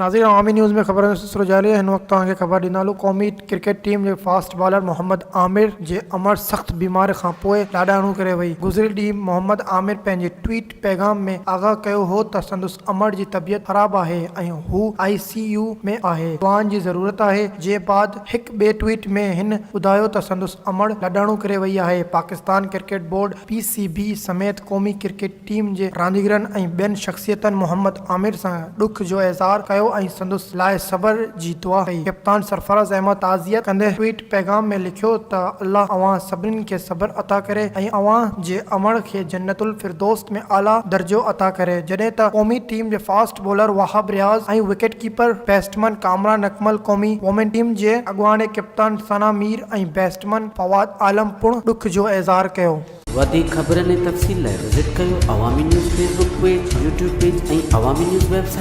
ناظرين عوامي نيوز ۾ خبرن جو سلسلو جاري آهي هن وقت توهان کي خبر ڏيندا هلون قومي ڪرڪيٽ ٽيم جي فاسٽ بالر محمد عامر جي امڙ سخت بيماري کان پوء لاڏاڻو ڪري وئي گذريل ڏينهن محمد عامر پنهنجي ٽوئيٽ پيغام ۾ آگاهه ڪيو هو ته سندس امڙ جي طبيعت خراب آهي ۽ هو آء سي يو ۾ آهي دعائن جي ضرورت آهي جنهن بعد هڪ ٻئي ٽوئيٽ ۾ هن ٻڌايو ته سندس امڙ لاڏاڻو ڪري وئي آهي Pakistan cricket board P C B سميت قومي ڪرڪيٽ ٽيم جي رانديگرن ۽ ٻين شخصيتن محمد عامر سان ڏک جو اظهار ڪيو ۽ سندس لاء صبر جي دعا ڪئي. ڪپتان سرفراز احمد تعزيت ڪندي ٽوئيٽ پيغام ۾ لکيو ته الله اوهان سڀني کي صبر عطا ڪري ۽ اوهان جي امڙ کي جنت الفردوس ۾ اعليٰ درجو عطا ڪري جڏهن ته قومي ٽيم جي fast bowler Wahab Riaz ۽ wicket keeper batsman Kamran Akmal قومي وومين ٽيم جي اڳواڻي ڪپتان ثنا مير ۽ بيٽسمن فواد عالم پڻ ڏک جو اظهار ڪيو. وڌيڪ خبرن ۽ تفصيل لاء وزٽ ڪيو Awami news Facebook page, YouTube page ۽ Awami news website.